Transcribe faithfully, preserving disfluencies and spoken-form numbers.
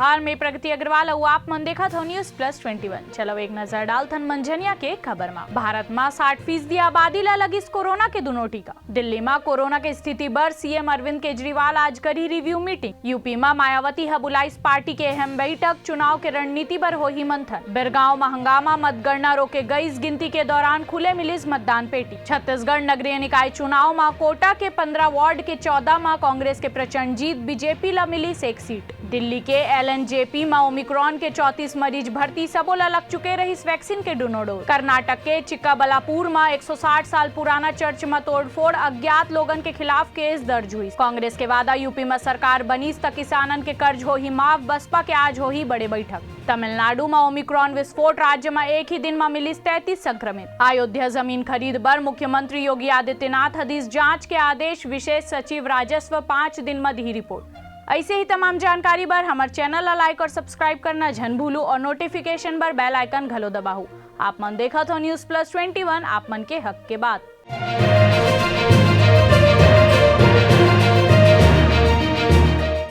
हार में प्रगति अग्रवाल अउ आप मन देखत हो News Plus Twenty One। चलो एक नजर डालथन मंझनिया के खबर मा। भारत मा साठ फीसदी आबादी ला लगिस कोरोना के दूनों टीका। दिल्ली मा कोरोना के स्थिति बर सीएम अरविंद केजरीवाल आज करी review meeting। यूपी मा मायावती ह बुलाइस पार्टी के अहम बैठक, चुनाव के रणनीति बर होही मंथन। बेरगांव मा हंगामा, मतगणना रोके गईस, गिनती के दौरान खुले मिलिस मतदान पेटी। छत्तीसगढ़ नगरीय निकाय चुनाव मा कोटा के पंद्रह वार्ड के चौदह मा कांग्रेस के प्रचंड जीत, बीजेपी ला मिलिस एक सीट। दिल्ली के एलएनजेपी मा ओमिक्रॉन के चौंतीस मरीज भर्ती, सबो ला लग चुके रहिस वैक्सीन के दूनों डोज। कर्नाटक के चिक्काबलापुर मा एक सौ साठ साल पुराना चर्च मा तोड़फोड़, अज्ञात लोगन के खिलाफ केस दर्ज हुई। कांग्रेस के वादा, यूपी मा सरकार बनिस त किसानन के कर्ज होही माफ, बसपा के आज होही बड़े बैठक। तमिलनाडु मा ओमिक्रॉन विस्फोट, राज्य मा एक ही दिन मा मिलिस तैंतीस संक्रमित। अयोध्या जमीन खरीद बर मुख्यमंत्री योगी आदित्यनाथ ह दिस जांच के आदेश, विशेष सचिव राजस्व पांच दिन मा दिही रिपोर्ट। ऐसे ही तमाम जानकारी बर हमर चैनल ला लाइक और सब्सक्राइब करना झन भूलू और नोटिफिकेशन बर बेल आइकन घलो दबाहू। आप मन देखत हो News Plus Twenty One, आप मन के हक के बात।